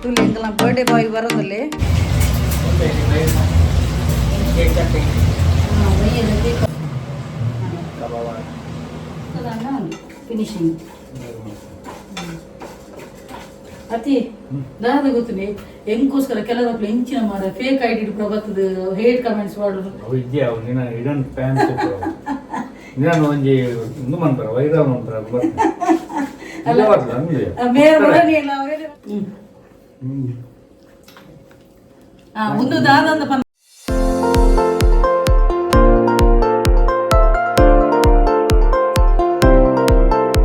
ತುಲಿ ಎಂಕಲ್ನ birthday boy ಬರೋದಲ್ಲಿ. Cake cutting. Cake finishing ಅತಿ ದಾದ ಗೊತ್ತುನಿ. ಎಂಕೋಸ್ಕರ ಕೆಲವೊಬ್ರು ಎಂಚಿನ ಮಾರ ಫೇಕ್ ಐಡಿ ಕೂಡ ಬರ್ತದೆ, ಹೇಟ್ ಕಮೆಂಟ್ಸ್ ಮಾಡೋದು. ಅವು ಇದ್ಯಾ, ಅವು ನಿನ್ನ ಹಿಡನ್ ಫ್ಯಾನ್ಸ್. ನಿನ್ನ ಒಂಜಿ ಉಂದು ಮನ್ಪರ, ವೈರಲ್ ಮನ್ಪರ. ಅಲ್ಲ ಅಂದೆ. ಬೇರೆ ಬರೋನಿ ಇಲ್ಲ ಅವರೇ. ಒಂದು ದಾದ ಪನ್ನ.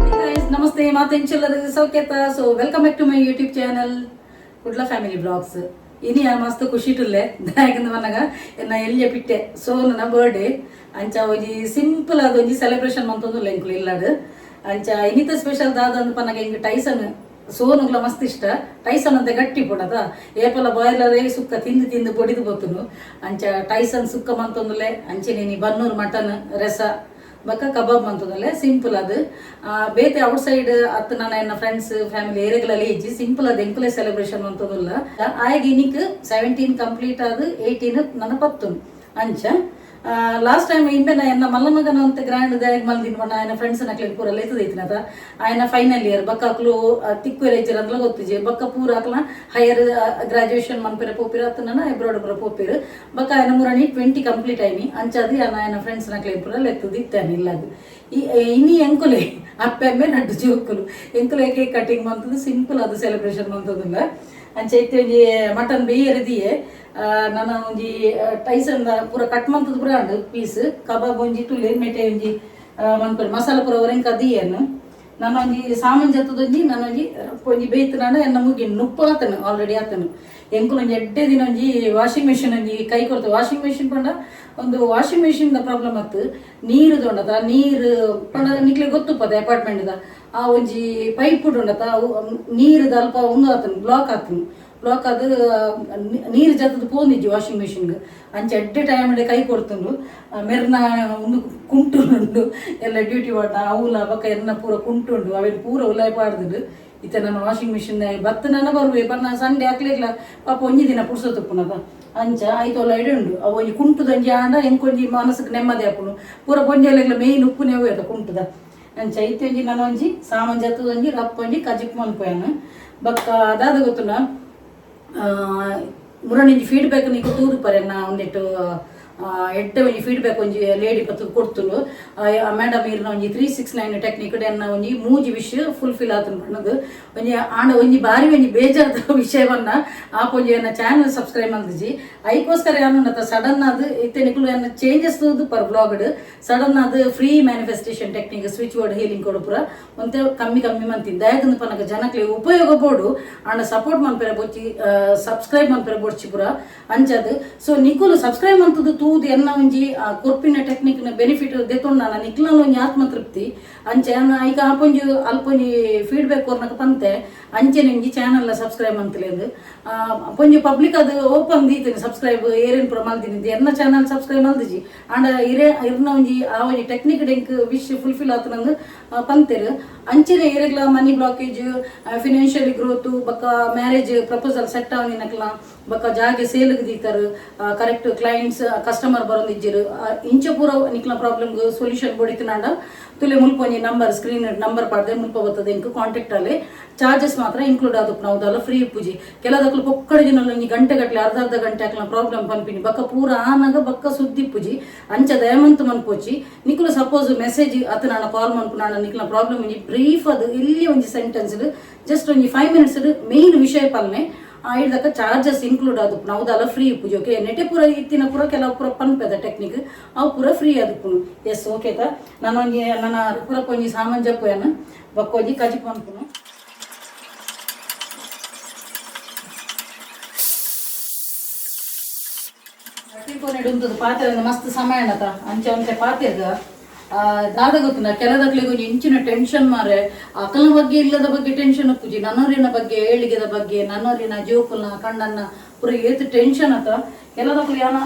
Hey guys, namaste, ಮಾತೆಂಚಲ್ಲದ ಸೌಖ್ಯತ? So welcome back to my YouTube channel Kudla family blogs. ಇನಿ ಆ ಮಸ್ತ್ ಖುಷಿ ಇಟ್ಟುಲ್ಲೆ. ದಾಯಕಂದ ಮನ್ನಗ ಎನ್ನ ಎಲ್ಲಿಯ ಪಿಟ್ಟೆ ಸೊ ನನ್ನ ಬರ್ಡೇ. ಅಂಚ ಒಂಜಿ ಸಿಂಪಲ್ ಆದ ಒಂಜಿ ಸೆಲೆಬ್ರೇಷನ್ ಮಂತೊಂದುಲ್ಲ ಎಂಕುಲು ಇಲ್ಲಾಡು. ಅಂಚ ಇನ್ನಿತ ಸ್ಪೆಷಲ್ ದಾದ ಅಂದ್ ಪನ್ನಗ ಎಂಕ್ ಟೈಸನ್ ಸೋನುಗ್ಲ ಮಸ್ತ್ ಇಷ್ಟ. ಟೈಸನ್ ಅಂತ ಗಟ್ಟಿ ಪುಡದ ಏಪಲ ಬಾಯ್ಲರೇ ಸುಕ್ಕ ತಿಂದು ತಿಂದು ಬೊಡಿದು ಬೊತ್ತುನು. ಅಂಚ ಟೈಸನ್ ಸುಕ್ಕ ಮಂತೊಂದುಲೆ. ಅಂಚೆನೆ ನೀ ಬನ್ನೂರು ಮಟನ್ ರೆಸ ಬೊಕ್ಕ ಕಬಾಬ್ ಮಂತೊಂದುಲ್ಲೆ ಸಿಂಪಲ್ ಅದು. ಬೇತೆ ಔಟ್ ಸೈಡ್ ಅತ್ ನಾನು ಎನ್ನ ಫ್ರೆಂಡ್ಸ್ ಫ್ಯಾಮಿಲಿ ಏರಿಯಾಗಳಲ್ಲಿ ಇಜ್ಜಿ. ಸಿಂಪಲ್ ಅದು ಎಂಕುಲೆ ಸೆಲೆಬ್ರೇಷನ್ ಮಂತೊಂದುಲ್ಲ. ಆಯಗ್ ಇನಿಕ್ 17 ಕಂಪ್ಲೀಟ್ ಆದ್ 18 ನನ್ನ ಪತ್ತುನು. ಅಂಚ ಲಾಸ್ಟ್ ಟೈಮ್ ಇಂಬೆನ ಎನ್ನ ಮಲ್ಲ ಮಗನ ಅಂತ ಗ್ರ್ಯಾಂಡ್ ದಾಯಗ್ ಮಲ್ದಿನ ಬಣ್ಣ ఆయన ಫ್ರೆಂಡ್ಸ್ ನಕ್ಲೆಗ್ ಪೂರ ಲೆತ್ತದೈತಿನತ. ఆయన ಫೈನಲ್ ಇಯರ್ ಬಕ್ಕ ಅಕ್ಲು ತಿಕ್ಕು ಇಜ್ಜರ ಅಂದ್ಲ ಗೊತ್ತಿಜೆ. ಬಕ್ಕ ಪೂರ ಅಕ್ಲ ಹೈಯರ್ ಗ್ರಾಜುಯೇಷನ್ ಮನ್ಪೆರೆ ಪೋಪಿರ ಅತ್ತನ ಅಬ್ರಾಡ್ ಪೂರ ಪೋಪಿರು. ಬಕ್ಕ ఆయన ಮುರಣಿ 20 ಕಂಪ್ಲೀಟ್ ಆಯ್ನಿ. ಅಂಚಾದಿ ఆయన ಫ್ರೆಂಡ್ಸ್ ನಕ್ಲೆಗ್ ಪೂರ ಲೆತ್ತದ ಇತ್ತಾನೆ ಇಲ್ಲದು. ಈ ಇನಿ ಎಂಕುಲೆ ಅಪ್ಪೆ ಅಮ್ಮೆ ನಡ್ಡು ಜೋಕುಲು ಎಂಕುಲೆ ಕೇಕ್ ಕಟಿಂಗ್ ಮಂತದ್ದು ಸಿಂಪಲ್ ಅದು ಸೆಲೆಬ್ರೇಷನ್ ಮಂತದಿಲ್ಲ. ಅಂಚ ಇತ್ತೆ ಒಂಜಿ ಮಟನ್ ಬೇಯರದಿಯೇ ನನ ಒಂಜಿ ಟೈಸನ್ ಪೂರ ಕಟ್ ಮಂತದ ಪೂರ ಉಂಡು ಪೀಸ್. ಕಬಾಬ್ ಒಂಜಿ ತುಲೆ ಮೇಟೆ ಒಂಜಿ ಮನ್ಪುರಿ ಮಸಾಲ ಪೂರ ಒರೆಂಕ ದಿಯನ್. ನಾನು ಒಂಜಿ ಸಾಮಾನ್ ಜತ್ತದೊಂಜಿ ನಾನೊಂಜಿ ಒಂಜಿ ಬೇಯ್ತನಾಡ ಎನ್ನ ಮುಗಿ ನುಪ್ಪ ಆತನು ಆಲ್ರೆಡಿ ಆತನು. ಎಂಕುಲು ಒಂಜಿ ಎಡ್ಡೆ ದಿನ ಒಂಜಿ ವಾಷಿಂಗ್ ಮೆಷಿನ್ ಒಂಜಿ ಕೈ ಕೊಡ್ತು. ವಾಷಿಂಗ್ ಮೆಷಿನ್ ಪಂಡ ಒಂದು ವಾಷಿಂಗ್ ಮೆಷಿನ್ ದ ಪ್ರಾಬ್ಲಮ್ ಅತ್ತು, ನೀರು ದೊಂಡತ. ನೀರು ಪಂಡ ನಿಕ್ಲೆ ಗೊತ್ತುಪ್ಪದ ಅಪಾರ್ಟ್ಮೆಂಟ್ ಆ ಒಂಜಿ ಪೈಪ್ ಉಂಡತ, ಅವು ನೀರು ಅಲ್ಪ ಒಂದು ಆತನು ಬ್ಲಾಕ್ ಆತನು. ಬ್ಲಾಕ್ ಅದು ನೀರು ಜತ್ತದ ಪೋಂದಿಜ್ಜಿ ವಾಷಿಂಗ್ ಮೆಷಿನ್ಗೆ. ಅಂಚ ಎಡ್ಡೆ ಟೈಮ್ ಕೈ ಕೊಡ್ತುಂಡು. ಮೆರ್ನ ಒಂದು ಕುಂಟುಂಡು ಎಲ್ಲ ಡ್ಯೂಟಿ ವಾಡ ಅವುಲ ಬಕ್ಕ ಎನ್ನ ಪೂರ ಕುಂಟುಂಡು ಅವೆನ್ ಪೂರ ಉಲಾಯ್ ಪಾಡ್ದುಂಡು. ಇತ್ತೆ ನಾನು ವಾಷಿಂಗ್ ಮಿಷಿನ್ ಬತ್ತ ನಾನು ಬರುವೆ ಪನ್ನ ಸಂಡೆ ಹಾಕ್ಲಿಗ್ಲ ಪಾಪ ಒಂಜಿ ದಿನ ಪುರ್ಸೊತ್ತುಪ್ಪುನದ. ಅಂಚ ಆಯ್ತು ಒಲ್ಲ ಇಡೆ ಉಂಡು. ಅವು ಒಂಜಿ ಕುಂಟುದಂಜಿ ಆಂಡ ಎಂಕೊಂಜಿ ಮನಸ್ಸಿಗೆ ನೆಮ್ಮದಿ ಆಪುಂಡು. ಪೂರ ಪೊಂಜೆಲೆಗ್ಲ ಮೇಯ್ನ್ ಉಪ್ಪುನೇ ಅವು ಕುಂಟುದ. ಅಂಚ ಇತ್ತೆ ಒಂಜಿ ನಾನು ಒಂಜಿ ಸಾಮಾನ್ ಜತ್ತದೊಂಜಿ ರಪ್ಪ ಒಂಜಿ ಕಜಿಪ್ ಮನ್ಪೋಯನು. ಬಕ್ಕ ಅದಾದ ಗೊತ್ತುನ ಮುರಣಿಂಜಿ ಫೀಡ್ಬ್ಯಾಕ್ ನೀಕು ತೂದು ಪರೆ ನಾ ಒಂದಿಟ್ಟು ಎಡ್ಡೆ ಒಂಜಿ ಫೀಡ್ಬ್ಯಾಕ್ ಒಂಜಿ ಲೇಡಿ ಪತ್ತು ಕೊಡ್ತುಂಡು. ಮೇಡಮ್ ಇರ್ನ ಒಂಜಿ 369 ಟೆಕ್ನಿಕ್ ಎನ್ನ ಒಂಜಿ ಮೂಜಿ ವಿಶ್ ಫುಲ್ಫಿಲ್ ಆತನ ಪಣ್ಣದು ಒಂಜಿ ಆಂಡ ಒಂಜಿ ಬಾರಿ ಒಂಜಿ ಬೇಜಾರದ ವಿಷಯವನ್ನ ಆಪೊಂಜಿ ಎನ್ನ ಚಾನಲ್ ಸಬ್ಸ್ಕ್ರೈಬ್ ಮಂದಿಜಿ. ಐಕೋಸ್ಕರ ಯಾನು ಸಡನ್ ಅದು ಇತ್ತೆ ನಿಕುಲು ಎನ್ನ ಚೇಂಜಸ್ ತೂದು ಪರ್ ಬ್ಲಾಗ್ಡ್ ಸಡನ್ ಅದು free manifestation technique switch word healing ಕೊಡುಪುರ ಒಂತೆ ಕಮ್ಮಿ ಕಮ್ಮಿ ಮಂತಿನ್. ದಯಕಂದು ಪನಕ ಜನಕ್ಲೆ ಉಪಯೋಗ ಬೋಡು ಆಂಡ ಸಪೋರ್ಟ್ ಮನ್ಪೆರೆ ಬೊಚ್ಚಿ, ಸಬ್ಸ್ಕ್ರೈಬ್ ಮನ್ಪೆರೆ ಬೊಡ್ಚಿ ಪುರ ಅಂಚದು. ಸೊ ನಿಕುಲು ಸಬ್ಸ್ಕ್ರೈಬ್ ಮಂತದ್ದು ತೂದು ಎನ್ನ ಒಂಜಿ ಕೊರ್ಪಿನ ಟೆಕ್ನಿಕ್ ಬೆನಿಫಿಟ್ ದೆತೊಂಡ ನಿಕ್ಲನ ಒಂಜಿ ಆತ್ಮತೃಪ್ತಿ. ಅಂಚೆ ಐಕ ಆಪೊಂಜಿ ಅಲ್ಪೊಂಜಿ ಫೀಡ್ಬ್ಯಾಕ್ ಕೊರ್ನಕ ಪಂತೆ. ಅಂಚೆನೆ ಒಂಜಿ ಚಾನಲ್ ಸಬ್ಸ್ಕ್ರೈಬ್ ಅಂತಲೇಂದು ಪೊಂಜಿ ಪಬ್ಲಿಕ್ ಅದು ಓಪನ್ ದೀತೀನಿ. ಸಬ್ಸ್ಕ್ರೈಬ್ ಏರೇನ್ ಪೂರ ಮಲ್ದಿನಿ ಎನ್ನ ಚಾನಲ್ ಸಬ್ಸ್ಕ್ರೈಬ್ ಮಲ್ದಿಜಿ. ಆಂಡ ಇರೇ ಇರ್ನ ಒಂಜಿ ಆ ಒಂಜಿ ಟೆಕ್ನಿಕ್ ಡೆಂಕ್ ವಿಶ್ ಫುಲ್ಫಿಲ್ ಆತನಂದು ಪಂತೆರ್. ಅಂಚೆನೆ ಏರೆಗ್ಲ ಮನಿ ಬ್ಲಾಕೇಜ್, ಫಿನಾನ್ಷಿಯಲಿ ಗ್ರೋತ್, ಬೊಕ್ಕ ಮ್ಯಾರೇಜ್ ಪ್ರಪೋಸಲ್ ಸೆಟ್ ಆವನಿನಕ್ಲ, ಬೊಕ್ಕ ಜಾಗೆ ಸೇಲ್ಗ್ ದೀತಾರು, ಕರೆಕ್ಟ್ ಕ್ಲೈಂಟ್ಸ್ ಕಸ್ಟಮರ್ ಬರೋದಿಜ್ಜಿರು, ಇಂಚ ಪೂರ ನಿಕ್ಲ ಪ್ರಾಬ್ಲಮ್ ಸೊಲ್ಯೂಷನ್ ಬೊಡಿತಿನಾಂಡ ತುಲೆ ಮುಲ್ಪ ಒಂಜಿ ನಂಬರ್ ಸ್ಕ್ರೀನ್ ನಂಬರ್ ಪಾಡ್ದೆ ಮುಲ್ಪ ಬರ್ತದೆ ಇಂಕ್ ಕಾಂಟ್ಯಾಕ್ಟ್ ಅಲ್ಲಿ. ಚಾರ್ಜಸ್ ಮಾತ್ರ ಇನ್ಕ್ಲೂಡ್ ಆದಪ್ಪ ನಾವು ಫ್ರೀ ಪೂಜಿ. ಕೆಲದಕ್ಲು ಪೊಕ್ಕಡೆ ದಿನ ಒಂಜಿ ಗಂಟೆ ಗಟ್ಟಲೆ ಅರ್ಧ ಅರ್ಧ ಗಂಟೆ ಹಾಕ್ಲ ಪ್ರಾಬ್ಲಮ್ ಪನ್ಪಿನಿ. ಬಕ್ಕ ಪೂರ ಆನಾಗ ಬಕ್ಕ ಸುದ್ದಿ ಪೂಜಿ. ಅಂಚ ದಯಮಂತ ಮನ್ಪೋಚಿ. ನಿಕ್ಲು ಸಪೋಸ್ ಮೆಸೇಜ್ ಅತ್ತ ನಾನು ಕಾಲ್ ಮನ್ಪುನಾಣ ನಿಕ್ಲ ಪ್ರಾಬ್ಲಮ್ ಒಂಜಿ ಬ್ರೀಫ್ ಅದು ಇಲ್ಲಿ ಒಂಜಿ ಸೆಂಟೆನ್ಸ್ ಜಸ್ಟ್ ಒಂಜಿ 5 ಮಿನಿಟ್ಸ್ ಮೇನ್ ವಿಷಯ ಪಲ್ನೆ ಐಡ್ದಕ್ಕ ಚಾರ್ಜಸ್ ಇನ್ಕ್ಲೂಡ್ ಆದುಪ್ಪುನು. ಅವುದಲ್ಲ ಫ್ರೀ ಪೂಜೆ. ಓಕೆ, ನೆಟೆ ಪೂರ ಇತ್ತಿನ ಪೂರ ಕೆಲವು ಪೂರ ಪನ್ಪೆದ ಟೆಕ್ನಿಕ್ ಅವು ಪೂರ ಫ್ರೀ ಆದುಪ್ಪುನು. ಎಸ್, ಓಕೆ ತಾ. ನಾನು ಒಂಜಿ ನನ್ನ ಪೂರ ಒಂಜಿ ಸಾಮಾನ್ ಜಪ್ಪುಯನು ಬೊಕ್ಕ ಒಂಜಿ ಕಜಿಪ್ ಮನ್ಪುನು. ತಿಳ್ಕೊನೆಡು ಉಂತುದು ಪಾತ್ರೆ ಮಸ್ತ್ ಸಮಯ ಅಣ್ಣತ. ಅಂಚೆ ಅಂಚೆ ಪಾತೆರ್ಗ ದಾದ ಗೊತ್ತುಂಡ ಕೆಲದಕ್ಲೆಗ್ ಒಂಜಿ ಇಂಚಿನ ಟೆನ್ಷನ್ ಮಾರೆ. ಅಕಲ್ನ ಬಗ್ಗೆ ಇಲ್ಲದ ಬಗ್ಗೆ ಟೆನ್ಷನ್ ಪೂಜಿ ನನ್ನೋರಿನ ಬಗ್ಗೆ ಏಳಿಗೆದ ಬಗ್ಗೆ ನನ್ನೋರಿನ ಜೋಕುಲ್ನ ಕಣ್ಣನ್ನ ಪೂರ ಏತ್ ಟೆನ್ಷನ್ ಅತ. ಕೆಲದಕ್ಲು ಯಾನ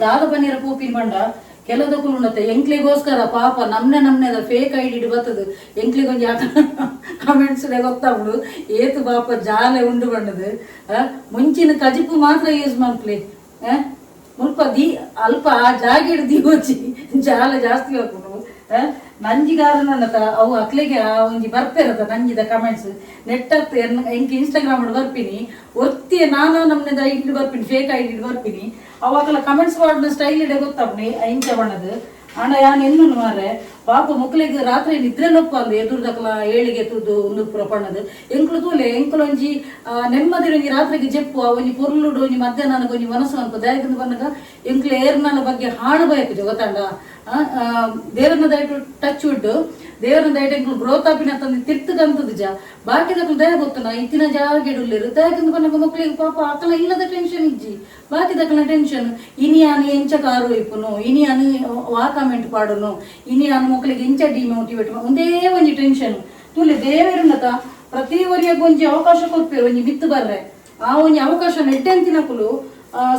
ದಾದ ಪನ್ನೀರ ಪೋಪಿನ ಬಂಡ ಕೆಲದಕ್ಕೂ ಉಂಡತ್ತೆ ಎಂಕ್ಲಿಗೋಸ್ಕರ ಪಾಪ ನಮ್ನೆ ನಮ್ನೆ ಫೇಕ್ ಐಡಿ ಬರ್ತದೆ ಎಂಕ್ಲಿಗೆ ಒಂಜಿ ಕಮೆಂಟ್ಸ್ ಗೊತ್ತಾಗ್ಬಿಡು ಏತು ಪಾಪ ಜಾಲೆ ಉಂಡು ಬಂಡದು. ಮುಂಚಿನ ಕಜಿಪು ಮಾತ್ರ ಯೂಸ್ ಮನ್ಪ್ಲಿ. ಮುಲ್ಪ ದೀ ಅಲ್ಪ ಆ ಜಾಗೆಡ್ ದೀವೊಚ್ಚಿ ಜಾಲ ಜಾಸ್ತಿ ಹಾಕುಂಡು. ನಂಜಿಗಾರನತ ಅವು ಅಕ್ಲೆಗೆ ಆ ಒಂಜಿ ಬರ್ಪೇರತ ನಂಜಿದ ಕಮೆಂಟ್ಸ್ ನೆಟ್ಟತ್ ಎಂಕ್ ಇನ್ಸ್ಟಾಗ್ರಾಮ್ ಬರ್ಪಿನಿ ಒತ್ತಿ ನಾನಾ ನಮ್ನೆದ ಐಡಿ ಬರ್ಪಿನಿ ಫೇಕ್ ಐಡಿ ಬರ್ಪಿನಿ ಅವು ಅಕಲ ಕಮೆಂಟ್ಸ್ ಮಾಡಿದ ಸ್ಟೈಲ್ ಇಡೆ ಗೊತ್ತಾಪುನಿ ಇಂಚ ಬಣ್ಣದು. ಆಂಡ ಯಾನ್ ಎನ್ನು ಮಾರೆ ಪಾಪ ಮುಕ್ಲೆಗ್ ರಾತ್ರಿ ನಿದ್ರೆ ನೊಪ್ಪ ಅಂದು ಎದುರ್ದಕಲ ಏಳಿಗೆ ತೂದು ಒಂದು ಪೂರ ಪಣ್ಣದು ಎಂಕ್ಲು ತೂಲೆ ಎಂಕ್ಲು ಒಂಜಿ ನೆಮ್ಮದಿ ಒಂಜಿ ರಾತ್ರಿಗೆ ಜೆಪ್ಪು ಆ ಒಂಜಿ ಪೊರ್ಲುಡು ಒಂಜಿ ಮಧ್ಯಾಹ್ನ ಒಂಜಿ ಮನಸ್ಸು ಅನ್ಪು ದಾಯಕಂದು ಬನ್ನಗ ಎಂಕ್ಲು ಏರ್ನನ ಬಗ್ಗೆ ಹಾಳು ಬಯಕು ಗೊತ್ತಾಂಡ. ದೇವರನ್ನ ದಯಟು ಟಚ್ ವುಡ್ ದೇವರನ್ನ ದಯಟು ಎಂಕ್ಲು ಗ್ರೋತ್ ಆಪಿನ ತಂದು ತಿರ್ತುಗಂತದ ಜ ಬಾಕಿದಕ್ಲು ದಯ ಗೊತ್ತುನ ಇತ್ತಿನ ಜಾಗೆಡುಲ್ಲೇರು ದಯಕಂದು ಬನ್ನಗ ಮಕ್ಳಿಗೆ ಪಾಪ ಅಕಲ ಇಲ್ಲದ ಟೆನ್ಷನ್ ಇಜ್ಜಿ ಬಾಕಿದಕ್ಲ ಟೆನ್ಷನ್ ಇನಿ ಯಾನು ಎಂಚ ಕಾರು ಇಪ್ಪುನು ಇನಿ ಯಾನು ವಾ ಕಮೆಂಟ್ ಪಾಡುನು ಇನಿ ಯಾನು ಮಕ್ಳಿಗೆ ಎಂಚ ಡಿಮೋಟಿವೇಟ್ ಒಂದೇ ಒಂಜಿ ಟೆನ್ಷನ್ ತೂಲೆ ದೇವರುನ್ನತ ಪ್ರತಿ ಒರಿಯಗ್ ಒಂಜಿ ಅವಕಾಶ ಕೊರ್ಪೇರು ಒಂಜಿ ಮಿತ್ತು ಬರ್ರೆ ಆ ಒಂಜಿ ಅವಕಾಶ ನೆಡ್ಡೆಂತಿನಕುಲು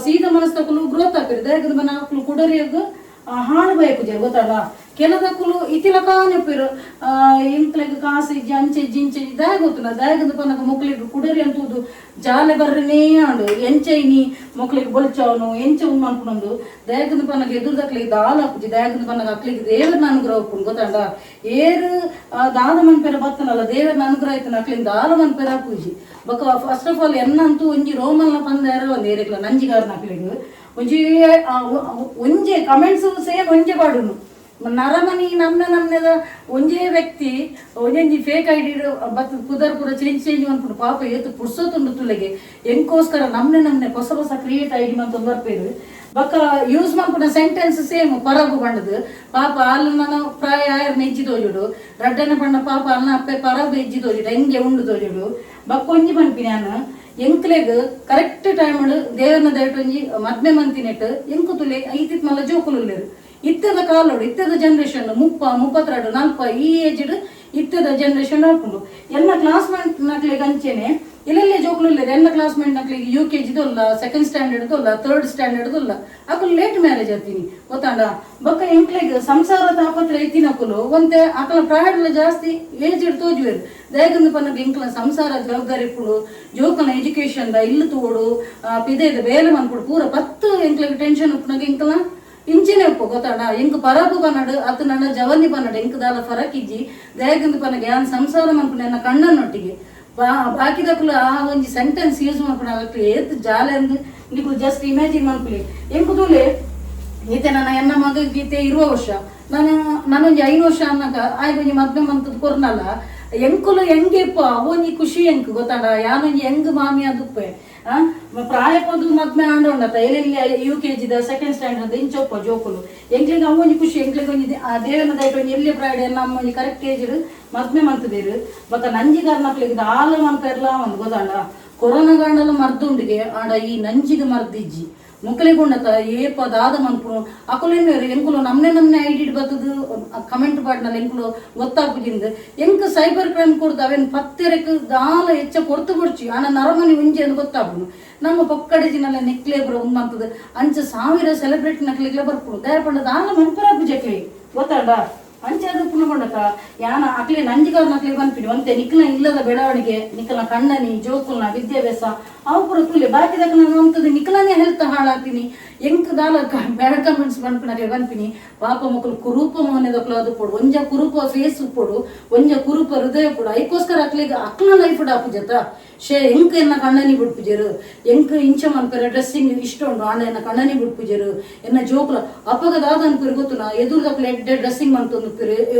ಸೀದಾ ಮನಸ್ತಕುಲು ಗ್ರೋತ್ ಆಪೇರು ದಯಕಂದು ಬನ್ನ ಅಕುಲು ಕುಡರಿಯಗ್ ಹಾಳು ಬಯಕು ಜ ಗೊತ್ತಲ್ಲ. ಕೆಲದಕ್ಕುಲು ಇತಿಲಕಾನೆ ಪೇರು ಇಂಕ್ಲೆಗ್ ಕಾಸು ಇಜ್ಜಿ ಅಂಚೆ ಇಜ್ಜಿ ಇಂಚೆ ಇಜ್ಜಿ ದಾಯ ಗೊತ್ತುನ ದಾಯಗಂದು ಪನ್ನಗ ಮೊಕ್ಲಿಗ್ ಕುಡರಿ ಅಂತೂದು ಜಾಲೆ ಬರ್ರನೇ ಆಂಡು ಎಂಚ ಇನಿ ಮೊಕ್ಲಿಗ್ ಬೊಲ್ಚವನು ಎಂಚ ಉಂಡು ಮನ್ಪುನೊಂದು ದಯಗಂದು ಪನ್ನಗ ಎದುರುದಕ್ಲಿಗೆ ದಾಲ ಹಾಕುಜಿ ದಯಗಂದು ಪನ್ನಗ ಅಕ್ಲಿಗೆ ದೇವರನ್ನ ಅನುಗ್ರಹ ಉಪ್ಪುಂಡು ಗೊತ್ತಂಡ. ಏರು ದಾದ ಮನ್ಪೆರ ಬತ್ತನಲ್ಲ ದೇವರನ್ನ ಅನುಗ್ರಹ ಆಯ್ತನ ಅಕ್ಲಿಂದ ದಾಲ ಮನ್ಪೆರ ಹಾಕುಜಿ ಬೊಕ first of all ಎನ್ನಂತೂ ಒಂಜಿ ರೋಮಲ್ನ ಪಂದಾರ ಒಂದು ಏರಿಕ್ಲ ನಂಜಿಗಾರನ ಅಕ್ಲಿಗ್ ಒಂಜಿ ಒಂಜೆ ಕಮೆಂಟ್ಸ್ ಸೇಮ್ ಒಂಜೆ ಪಾಡುನು ನರಮನಿ ನಮ್ನೆ ನಮ್ನೆದ ಒಂಜೇ ವ್ಯಕ್ತಿ ಒಂಜೊಂಜಿ ಫೇಕ್ ಐಡಿ ಬತ್ ಪುದರ್ ಪೂರ ಚೇಂಜ್ ಚೇಂಜ್ ಮನ್ಪುಂಡು ಪಾಪ ಏತು ಪುರ್ಸೊತ್ತುಂಡು ತುಲೆಗೆ ಎಂಕೋಸ್ಕರ ನಮ್ನೆ ನಮ್ನೆ ಹೊಸ ಹೊಸ ಕ್ರಿಯೇಟ್ ಐಡಿ ಮಂತೊಂದು ಬರ್ಪೇರು ಬೊಕ ಯೂಸ್ ಮನ್ಪುನ ಸೆಂಟೆನ್ಸ್ ಸೇಮ್ ಪರಬು ಪಂಡದು ಪಾಪ ಅಲ್ಲ ನನ್ನ ಪ್ರಾಯ ಆಯರ್ ನೆಜ್ಜಿ ತೋಜುಡು ರಡ್ಡನೆ ಪಂಡ ಪಾಪ ಅಲ್ನ ಅಪ್ಪೆ ಪರಬು ಎಜ್ಜಿ ತೋಜುಡು ಎಂಗೆ ಉಂಡು ತೋಜುಡು ಬೊಕ್ಕ ಒಂಜಿ ಪನ್ಪಿನಿ ಯಾನ್ ಎಂಕ್ಲೆಗ್ ಕರೆಕ್ಟ್ ಟೈಮ್ ದೇವರನ ದಯಟು ಒಂಜಿ ಮದ್ಮೆ ಮಂತಿನೆಟ್ ಎಂಕು ತುಲೆ ಐತಿತ್ ಮಲ್ಲ ಜೋಕುಲು ಇತ್ತದ ಕಾಲೋಡು ಇತ್ತದ ಜನರೇಷನ್ 30 32 40 ಈ ಏಜ್ಡ್ ಇತ್ತದ ಜನರೇಷನ್ ಹಾಕೊಂಡು ಎಲ್ಲ ಕ್ಲಾಸ್ಮೇಟ್ ನಕ್ಲಿಗೆ ಅಂಚೆನೆ ಎಲ್ಲೆಲ್ಲ ಜೋಕುಲು ಇಲ್ಲ ಎಲ್ಲ ಕ್ಲಾಸ್ಮೇಟ್ ನಕ್ಲಿಗೆ ಯು ಕೆ ಜಿದಲ್ಲ ಸೆಕೆಂಡ್ ಸ್ಟ್ಯಾಂಡರ್ಡ್ ಅಲ್ಲ ಥರ್ಡ್ ಸ್ಟ್ಯಾಂಡರ್ಡ್ ಅಲ್ಲ ಅಕುಲು ಲೇಟ್ ಮ್ಯಾರೇಜ್ ಆತೀನಿ ಗೊತ್ತಾಂಡ. ಬೊಕ್ಕ ಎಂಕ್ಲೆಗ್ ಸಂಸಾರ ತಾಪತ್ರ ಐತಿನಕುಲು ಒಂತೆ ಅಕಲ ಪ್ರಾಯಡ್ಲ ಜಾಸ್ತಿ ಏಜ್ ತೋಜುವೆರು ದಯಗಂದು ಪನ್ನಗ ಎಂಕ್ಲ ಸಂಸಾರ ಜವಾಬ್ದಾರಿ ಇಪ್ಪುಡು ಜೋಕುಲ್ನ ಎಜುಕೇಶನ್ the ಇಲ್ಲು ತೋಡು ಪಿದೆದ ಬೇಲೆ ಮನ್ಪುಡು ಪೂರ 10 ಎಂಕ್ಲೆಗ್ ಟೆನ್ಷನ್ ಉಪ್ಪುನಾಗ ಎಂಕ್ಲ ಇಂಚಿನೆ ಉಪ್ಪು ಗೊತ್ತಾಡ. ಎಂಕ್ ಪರಬು ಪನ್ನಡು ಅತ್ತು ನನ್ನ ಜವನಿ ಪನ್ನಡು ಎಂಕ್ ದಾಲ ಫರಕ್ ಇಜ್ಜಿ ದಯಗಂದು ಪನ್ನಗ ಯಾನ್ ಸಂಸಾರ ಮನ್ಪುನ ಎನ್ನ ಕಣ್ಣನ್ನೊಟ್ಟಿಗೆ ಬಾಕಿದಕುಲು ಆ ಒಂಜಿ ಸೆಂಟೆನ್ಸ್ ಯೂಸ್ ಮನ್ಪುನ ಅಕ್ಲು ಏತ್ ಜಾಲೆ ಅಂದ್ ನಿಕುಲು ಜಸ್ಟ್ ಇಮ್ಯಾಜಿನ್ ಮನ್ಪುಲಿ ಎಂಕು ತೂಲೆ ಈತೆ ನನ್ನ ಎನ್ನ ಮಗ ಗೀತೆ ಇರುವ ವರ್ಷ ನಾನು ನಾನೊಂಜಿ 5 ವರ್ಷ ಅನ್ನಕ ಆಯ್ಗ ಒಂಜಿ ಮದ್ಮೆ ಮಂತದ್ ಕೊರ್ನಲ್ಲ ಎಂಕುಲು ಎಂಗೆಪ್ಪ ಅವೊಂಜಿ ಖುಷಿ ಎಂಕ್ ಗೊತ್ತಾಡ ಯಾನೊಂಜಿ ಎಂಗ್ ಮಾಮಿ ಅದುಪ್ಪೆ ಪ್ರಾಯ ಪೋದು ಮದ್ಮೆ ಆಂಡ ಉಂಡತ ಎಲ್ಲೆಲ್ಲಿ ಯು ಕೆ ಜಿದ ಸೆಕೆಂಡ್ ಸ್ಟ್ಯಾಂಡರ್ಡ್ ಇಂಚೊಪ್ಪ ಜೋಕುಲು ಎಂಕ್ಲೆಗ್ ಅವೊಂಜಿ ಖುಷಿ ಎಂಕ್ಲೆಗ್ ಒಂಜಿ ಆ ದೇವನ ದಯಟ್ ಒಂಜಿ ಎಲ್ಲಿ ಪ್ರಾಯಡ್ ಎಲ್ಲ ಅಮ್ಮ ಒಂಜಿ ಕರೆಕ್ಟ್ ಏಜ್ ಮದ್ಮೆ ಮಂತದೇರು ಬೊಕ್ಕ ನಂಜಿಗಾರ್ನಕ್ಲೆಗ್ ದಾಲ ಮನ್ಪೆರ್ಲ ಒಂದು ಗೊತ್ತಾಂಡ. ಕೊರೋನಾ ಗಾಂಡಲ ಮರ್ದುಂಡಿಗೆ ಆಂಡ ಈ ನಂಜಿಗೆ ಮರ್ದಿಜ್ಜಿ ಮುಕ್ಲೆಗುಂಡತ ಏಪ ದಾದ ಮನ್ಪುನು ಅಕುಲೆನ್ ಎಂಕುಲು ನಮ್ನೆ ನಮ್ನೆ ಐಡಿ ಬತ್ತದು ಕಮೆಂಟ್ ಪಾಡ್ನಲ್ಲ ಎಂಕುಲು ಗೊತ್ತಾಪುಜಿಂದ್ ಎಂಕ್ ಸೈಬರ್ ಕ್ರೈಮ್ ಕೊಡ್ದು ಅವೇನ್ ಪತ್ತೆರಕ್ ದಾಲ ಹೆಚ್ಚ ಪೊರ್ತು ಬುಡ್ಚಿ ಆನ ನರಮನಿ ಒಂಜಿ ಅಂದ್ ಗೊತ್ತಾಪುನು ನಮ್ಮ ಪೊಕ್ಕಡೆ ಜಿನಲ್ಲ ನೆಕ್ಲೆ ಬರ ಉಂದ್ ಮಂತದು ಅಂಚ 1000 ಸೆಲೆಬ್ರಿಟಿ ನಕ್ಲೆಗ್ಲ ಬರ್ಪುನು ದಯ ಪಂಡ ದಾಲ ಮನ್ಪುರ ಪೂಜೆಕ್ಲಿ ಗೊತ್ತಾಂಡ. ಅಂಚೆ ಅದು ಪುನಗೊಂಡಕ ಯಾನ ಅಕ್ಲೆ ನಂಜಿಗಾರ್ ನಕ್ಲೆ ಪನ್ಪಿನಿ ಒಂತೆ ನಿಕ್ಲ ಇಲ್ಲದ ಬೆಳವಣಿಗೆ ನಿಕ್ಲ ಕಣ್ಣನಿ ಜೋಕುಲ್ನ ವಿದ್ಯಾಭ್ಯಾಸ ಅವು ಪೂರ ತೂಲೆ ಬಾಕಿದಕ ನಾನು ಅಂತದ್ದು ನಿಕ್ಲನೇ ಹೆಲ್ತ್ ಹಾಳಾಗ್ತೀನಿ ಎಂಕ್ ದಾಲ ಬ್ಯಾಡ್ ಕಮೆಂಟ್ಸ್ ಪನ್ಪಿನಕ್ಲೆ ಪನ್ಪಿನಿ ಪಾಪ ಮಕ್ಕಳು ಕುರೂಪ ಮೋನೆದಕ್ಲು ಅದು ಪೋಡು ಒಂಜ ಕುರೂಪ ಫೇಸ್ ಪೋಡು ಒಂಜ ಕುರೂಪ ಹೃದಯ ಪೋಡು ಐಕೋಸ್ಕರ ಅಕ್ಲೆಗ್ ಅಕ್ಲ ಲೈಫ್ ಡಾಪುಜತ ಶೇ ಎಂಕ್ ಎನ್ನ ಕಣ್ಣನಿ ಬಿಡ್ಪುಜರು ಎಂಕ್ ಇಂಚ ಮನ್ಪೆರ ಡ್ರೆಸ್ಸಿಂಗ್ ಇಷ್ಟ ಉಂಡು ಆಂಡ ಎನ್ನ ಕಣ್ಣನಿ ಬಿಡ್ಪುಜರು ಎನ್ನ ಜೋಕುಲ ಅಪಗ ದಾದ ಅನ್ಪುರು ಗೊತ್ತುನ ಎದುರ್ದಕ್ಲೆ ಎಡ್ಡೆ ಡ್ರೆಸ್ಸಿಂಗ್ ಮಂತೊಂದು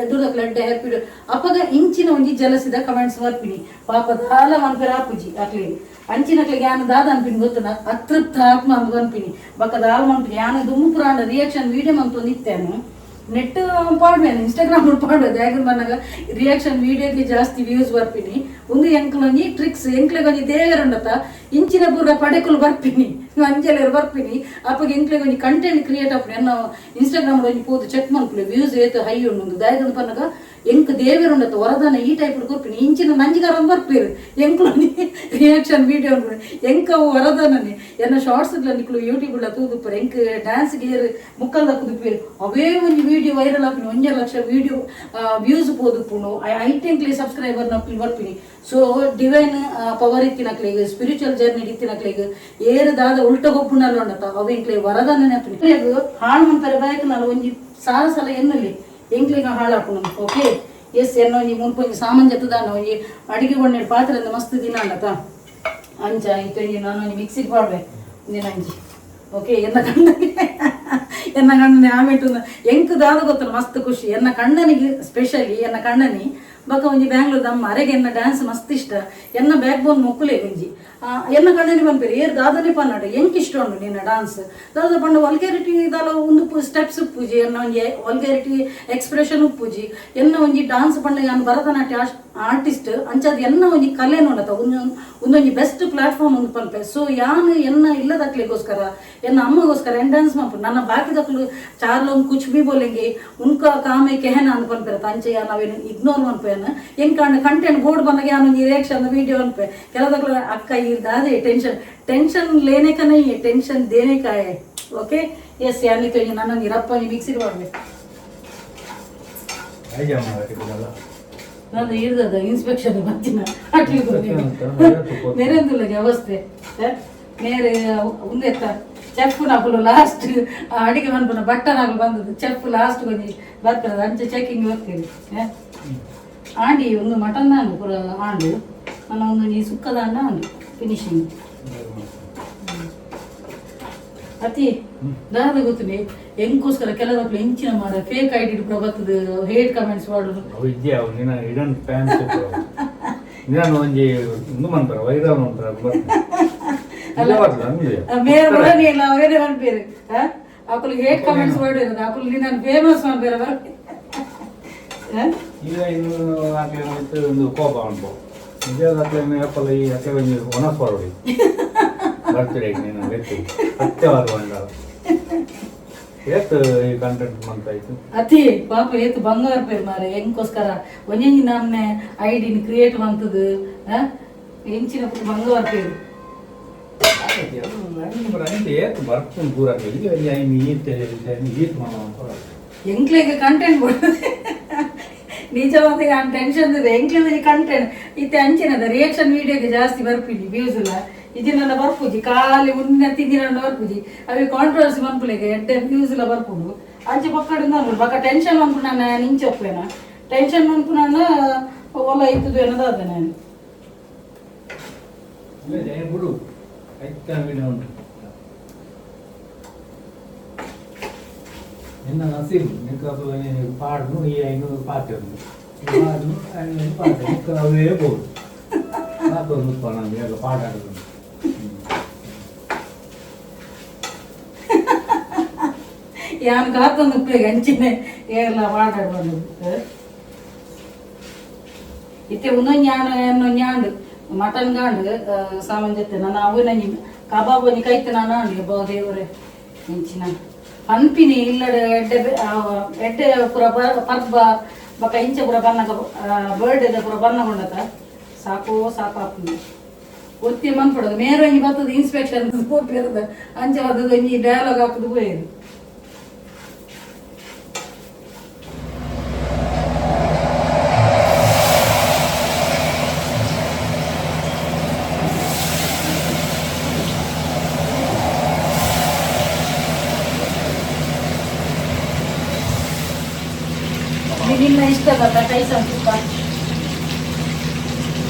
ಎದುರ್ದಕ್ಲೆ ಎಡ್ಡೆ ಹ್ಯಾಪಿ ಅಪಗ ಇಂಚಿನ ಒಂಜಿ ಜಲಸಿದ ಕಮೆಂಟ್ಸ್ ಬರ್ಪಿನಿ ಪಾಪ ದಾಲ ಮನ್ಪೆರ ಆಪುಜಿ ಅಕ್ಲೆ ಅಂಚಿನಕ್ಲೆಗ್ ಯಾನ್ ದಾದ ಅನ್ಪಿನಿ ಗೊತ್ತುನ ಅತೃಪ್ತ ಆತ್ಮ ಅಂದ್ ಅನ್ಪಿನಿ ಬೊಕ್ಕ ದಾಲ ಮನ್ಪಿನಿ ಯಾನ್ ದುಮ್ಮು ಪುರಾಣ ರಿಯಾಕ್ಷನ್ ವೀಡಿಯೋ ಮಂತೊಂದು ಇತ್ತೇನು ನೆಟ್ ಪಾಡ್ವೇನು ಇನ್ಸ್ಟಾಗ್ರಾಮ್ ಪಾಡ್ವೆ ದಾಯಗ ಬಂದಾಗ ರಿಯಾಕ್ಷನ್ ವೀಡಿಯೋಗೆ ಜಾಸ್ತಿ ವ್ಯೂಸ್ ಬರ್ಪಿನಿ ಒಂದು ಎಂಕ್ಲೊಂಜಿ ಟ್ರಿಕ್ಸ್ ಎಂಕ್ಲೆಗ್ ಒಂಜಿ ದೇವರುಂಡತ ಇಂಚಿನ ಪೂರ ಪಡೆಕುಲು ಬರ್ಪಿನಿ ಅಂಜಲೇರು ಬರ್ಪಿನಿ ಅಪ್ಪಗೆ ಎಂಕ್ಲೆಗ್ ಒಂಜಿ ಕಂಟೆಂಟ್ ಕ್ರಿಯೇಟ್ ಆಪುನಿ ಎನ್ನ ಇನ್ಸ್ಟಾಗ್ರಾಮ್ ಒಂಜಿ ಪೋದು ಚೆಕ್ ಮನ್ಪುಲೆ ವ್ಯೂಸ್ ಏತ್ ಹೈ ಉಂಡು ದಾಯಗಂದ್ ಪನ್ನಗ ಎಂಕ್ ದೇವೆರುಂಡತ್ತ ವರದಾನ ಈ ಟೈಪ್ ಕೊರ್ಪಿನಿ ಇಂಚಿನ ನಂಜಿಗಾರ ಬರ್ಪೇರು ಎಂಕ್ಲು ರಿಯಾಕ್ಷನ್ ವೀಡಿಯೋ ಎಂಕ್ ಅವು ವರದಾನನೆ ಎನ್ನ ಶಾರ್ಟ್ಸ್ ನಿಕ್ಲು ಯೂಟ್ಯೂಬ್ ತೂದುಪ್ಪರು ಎಂಕ್ ಡ್ಯಾನ್ಸ್ ಗೇರ್ ಮುಕ್ಕಲ್ದ ಕುದುಪೇರು ಅವೇ ಒಂಜಿ ವೀಡಿಯೋ ವೈರಲ್ ಆಪಿನಿ 1.5 ಲಕ್ಷ ವೀಡಿಯೋ ವ್ಯೂಸ್ ಪೋದುಪ್ಪುಂಡು ಐಟೆಂಕ್ಲಿ ಸಬ್ಸ್ಕ್ರೈಬರ್ ನಕ್ಲು ಬರ್ಪಿನಿ. ಸೊ ಡಿವೈನ್ ಪವರ್ ಇತ್ತಿನಕ್ಲೆಗ್ ಸ್ಪಿರಿಚುವಲ್ ಜರ್ನಿ ಇತ್ತಿನಕ್ಲೆಗ್ ಏರು ದಾದ ಉಲ್ಟ ಗೊಬ್ಬುನಲ್ಲ ಉಂಡತ್ತ ಅವು ಎಂಕ್ಲೆ ವರದಾನನೆ ಆಪಿನಿ. ಹಾಳು ಮನ್ಪರೆ ಬಯಕನಲ್ಲ ಒಂಜಿ ಸಾರ ಸಲ ಎನ್ನುಲಿ ಎಂಕ್ಲೆಗ್ ಹಾಳಾಪುನು. ಓಕೆ ಎಸ್ ಎನ್ನ ಒಂಜಿ ಮುಲ್ಪ ಒಂಜಿ ಸಾಮಾನ್ ಜತ್ತದಾನ ಒಂಜಿ ಅಡಿಗೆ ಬಣ್ಣೆ ಪಾತ್ರೆ ಅಂದ್ ಮಸ್ತ್ ದಿನ ಅಂಡತ ಅಂಚ ಇತ್ತೆ ಒಂಜಿ ನಾನು ಒಂಜಿ ಮಿಕ್ಸಿಗೆ ಪಾಡ್ವೆ ಒಂದಿನ ಅಂಚಿ. ಓಕೆ ಎನ್ನ ಕಣ್ಣನೆ ಎನ್ನ ಕಣ್ಣನೆ ಆಮೇಟು ಎಂಕ್ ದಾದ ಗೊತ್ತಲ್ಲ ಮಸ್ತ್ ಖುಷಿ ಎನ್ನ ಕಣ್ಣನಿಗೆ ಸ್ಪೆಷಲಿ ಎನ್ನ ಕಣ್ಣನಿ ಬೊಕ ಒಂಜಿ ಬ್ಯಾಂಗ್ಳೂರ್ ಅಮ್ಮ ಅರೆಗೆ ಎನ್ನ ಡ್ಯಾನ್ಸ್ ಮಸ್ತ್ ಇಷ್ಟ ಎನ್ನ ಬ್ಯಾಕ್ ಬೋನ್ ಮೊಕ್ಕುಲೆ ಒಂಜಿ ಎನ್ನ ಕಣ್ಣನಿ ಪನ್ಪೇರು ಏರ್ ದಾದನೆ ಪನ್ನಾಡು ಎಂಕ್ ಇಷ್ಟ ಉಂಡು ನಿನ್ನ ಡಾನ್ಸ್ ದಾದ ಪಂಡ ವಲ್ಗ್ಯಾರಿಟಿ ದಾಲ ಒಂದು ಸ್ಟೆಪ್ಸ್ ಉಪ್ಪುಜಿ ಎನ್ನ ಒಂಜಿ ವಲ್ಗ್ಯಾರಿಟಿ ಎಕ್ಸ್ಪ್ರೆಷನ್ ಉಪ್ಪುಜಿ ಎನ್ನ ಒಂಜಿ ಡಾನ್ಸ್ ಪಂಡ ಯಾನ್ ಭರತನಾಟ್ಯ ಆರ್ಟಿಸ್ಟ್ ಅಂಚಾದ್ ಎನ್ನ ಒಂಜಿ ಕಲೆ ನೋಡತ ಒಂದೊಂಜಿ ಬೆಸ್ಟ್ ಪ್ಲಾಟ್ಫಾರ್ಮ್ ಒಂದು ಪನ್ಪೆ. ಸೊ ಯಾನ್ ಎನ್ನ ಇಲ್ಲದಕ್ಲಿಗೋಸ್ಕರ ಎನ್ನ ಅಮ್ಮಗೋಸ್ಕರ ಎನ್ ಡ್ಯಾನ್ಸ್ ಮನ್ಪು ನನ್ನ ಬಾಕಿದಕ್ಲು ಚಾರ್ಲೋನ್ ಕುಚ್ ಬಿ ಬೋಲೆಂಗೆ ಉನ್ಕ ಕಾಮೆ ಕೆಹನ ಅಂದ್ ಪನ್ಪೆರತ ಅಂಚೆ ಯಾನ್ ಅವೇನು ಇಗ್ನೋರ್ ಮನ್ಪೆನ್ ಎಂಕಾಂಡ ಕಂಟೆಂಟ್ ಬೋರ್ಡ್ ಬಂದಾಗ ಯಾನ್ ಒಂಜಿ ರಿಯಾಕ್ಷನ್ ವೀಡಿಯೋ ಅನ್ಪೆ ಕೆಲದಕ್ಲು ಅಕ್ಕ ಇರ್ದಾದೆ ಟೆನ್ಷನ್ ಟೆನ್ಷನ್ ಲೇನೆ ಕನೈ ಟೆನ್ಷನ್ ದೇನೆ ಕಾಯೆ. ಓಕೆ ಎಸ್ ಯಾನ್ ಇತ್ತೆ ಒಂಜಿ ನನ್ನೊಂಜಿ ರಪ್ಪ ಒಂಜಿ ಮಿಕ್ಸಿಗೆ ಮಾಡ್ಬೇಕು. ಐಜ ಮಾಡ ನಾನು ಇರ್ದದ ಇನ್ಸ್ಪೆಕ್ಷನ್ ಬತ್ತಿನ ಅಟ್ಲಿ ಮೇರೆಂದುಲ್ಲಗೆ ಅವಸ್ಥೆ ಮೇರೆ ಉಂದೆತ್ತ ಚೆಫ್ ನಕುಲು ಲಾಸ್ಟ್ ಅಡಿಗೆ ಮನ್ಪುನ ಬಟ್ಟನಾಗಲು ಬಂದದ್ದು ಚೆಫ್ ಲಾಸ್ಟ್ ಒಂಜಿ ಬರ್ತದೆ ಅಂಚೆ ಚೆಕಿಂಗ್ ಬರ್ತೀರಿ. ಆಂಡಿ ಒಂದು ಮಟನ್ ದಾಂಡು ಪೂರ ಆಂಡು ನನ್ನ ಒಂದು ಈ ಸುಕ್ಕದಾಂಡ ಆಂಡು ಫಿನಿಶಿಂಗ್ ಅತಿ ದಾದ ಗೊತ್ತುನಿ ಎಂಕೋಸ್ಕರ ಕೆಲವೊಬ್ಬರು ಹೆಂಚಿನ ಮಾರ ಫೇಕ್ ಐಡಿ ಪೂರ ಬರ್ತದೆ ಹೇಟ್ ಕಮೆಂಟ್ಸ್ ಮಾಡೋದು. ಅವು ಇದ್ಯಾ ಅವು ನಿನ್ನ ಇಡನ್ ಫ್ಯಾನ್ಸ್ ನಿನ್ನ ಒಂಜಿ ಉಂದು ಮನ್ಪರ ವೈರಲ್ ಮನ್ಪರ ಬರ್ತದೆ. ಮೇರೆ ಬರೋನಿ ಇಲ್ಲ ಅವೇನೇ ಮನ್ಪೇರು ಅಕುಲು ಹೇಟ್ ಕಮೆಂಟ್ಸ್ ಮಾಡಿರೋದು ಅಕುಲು ನಿನ್ನ ಫೇಮಸ್ ಮನ್ಪೇರ. ಈಗ ಇನ್ನು ಆಕ್ಲೆ ಒಂದು ಕೋಪ ಅನ್ಬೋ ನಿಜ ಆಕ್ಲೆ ಏಪಲ್ಲ ಈ ಆಕ್ಲೆ ಒಂಜಿ ಒಣಸ್ ಬರೋಡಿ ಬರ್ತ್ಡೇ ನೀನು ಲೆತ್ತು ಸತ್ಯವಾದ ಬಂಡ ಏತ್ ಈ ಕಂಟೆಂಟ್ ಮಂತಾಯ್ತು. ಅತಿ ಪಾಪ ಏತ್ ಬಂಗಾರ ಪೇರು ಮಾರೆ ಎಂಕೋಸ್ಕರ ಒಂಜೊಂಜಿ ನಮ್ನೆ ಐಡಿನ ಕ್ರಿಯೇಟ್ ಮಂತದು ಎಂಚಿನ ಪೂರ ಬಂಗಾರ ಪೇರು. ಏತ್ ಬರ್ಪುಂಡು ಪೂರ ಇಲ್ಲಿ ಒಂಜಿ ಐನ್ ಈತ್ ಈತ್ ಮಾಡ. ಎಂಕ್ಲೆಗ್ ಕಂಟೆಂಟ್ ಕೊಡೋದು ನಿಜವಾದ ನಾನು ಟೆನ್ಷನ್ ಇದೆ ಎಂಕ್ಲೆ ಕಂಟೆಂಟ್ ಇತ್ತೆ ಅಂಚಿನದ ರಿಯಾಕ್ಷನ್ ವೀಡಿಯೋಗೆ ಜಾಸ್ತಿ ಬರ್ಪಿನಿ ವ್ಯೂಸ್ ಇಲ್ಲ ಇಜಿನಲ್ಲ ಬರ್ಪುಜಿ ಖಾಲಿ ಉನ್ನ ತಿಂದಿನ ಬರ್ಪುಜಿ ಅವಿ ಕಾಂಟ್ರವರ್ಸಿ ಮನ್ಪುಲೆಗೆ ಎಡ್ಡೆ ವ್ಯೂಸ್ ಇಲ್ಲ ಬರ್ಪುಂಡು ಅಂಚೆ ಪಕ್ಕಡಿಂದ ಅನ್ಪುಂಡು ಬೊಕ್ಕ ಟೆನ್ಷನ್ ಮನ್ಪು ನಾನು ಇಂಚೆ ಒಪ್ಪೇನ ಟೆನ್ಷನ್ ಮನ್ಪು ನಾನು ಓಲ ಇತ್ತದು ಏನದಾದ ನಾನು. ಬಿಡು ಐತ ವಿಡಿಯೋ ಉಂಟು ನಿನ್ನ ನಸೀಬ್ ನಿಕ್ಕ ಪಾಡ್ನು ಈ ಐನೂರು ಪಾತೆ ಉಂಟು ಪಾಡ್ನು ಐನೂರು ಪಾತೆ ನಿಕ್ಕ ಅವೇ ಬೋದು ಸಾಕು ನಾನು ಎಲ್ಲ ಪಾಠ ಆಡೋದು. ಯಾನ್ ಕಾತೊಂದು ಉಪ್ಪೇಗೆ ಅಂಚಿನೆ ಏರ್ಲ ಪಾಠ ಬಂದದ್ದು ಇತ್ತೆ ಒಂದೊಂದು ಯಾಣ ಯಾಂಡು ಮಟನ್ ಗಾಂಡು ಸಾಮಾನ್ ಜೊತೆ ನಾನು ಅವು ನಂಜಿ ಕಬಾಬ್ ಒಂಜಿ ಕೈತೆ ನಾನು ಆಂಡು ಅಬ್ಬಾ ದೇವರೇ ಎಂಚಿನ ಪನ್ಪಿನಿ ಇಲ್ಲಡೆ ಎಡ್ಡೆ ಎಡ್ಡೆ ಪೂರ ಪರ್ಬ ಬೊಕ ಇಂಚ ಪೂರ ಬನ್ನಗ ಬರ್ಡೇದ ಪೂರ ಬನ್ನಗೊಂಡತ ಸಾಕು ಸಾಕು ಆಪುಂಡು ಒತ್ತಿ ಮನ್ಪಡೋದು ಮೇರೆ ಒಂಜಿ ಬರ್ತದೆ ಇನ್ಸ್ಪೆಕ್ಷನ್ ಪೋಪಿರದ ಅಂಚ ಬರ್ತದೆ ಒಂಜಿ ಡೈಲಾಗ್ ಹಾಕುದು ಪೋಯೇರು. ನಿನ್ನ ಇಷ್ಟ ಬತ್ತ ಟೈಸನ್ ತುಪ್ಪ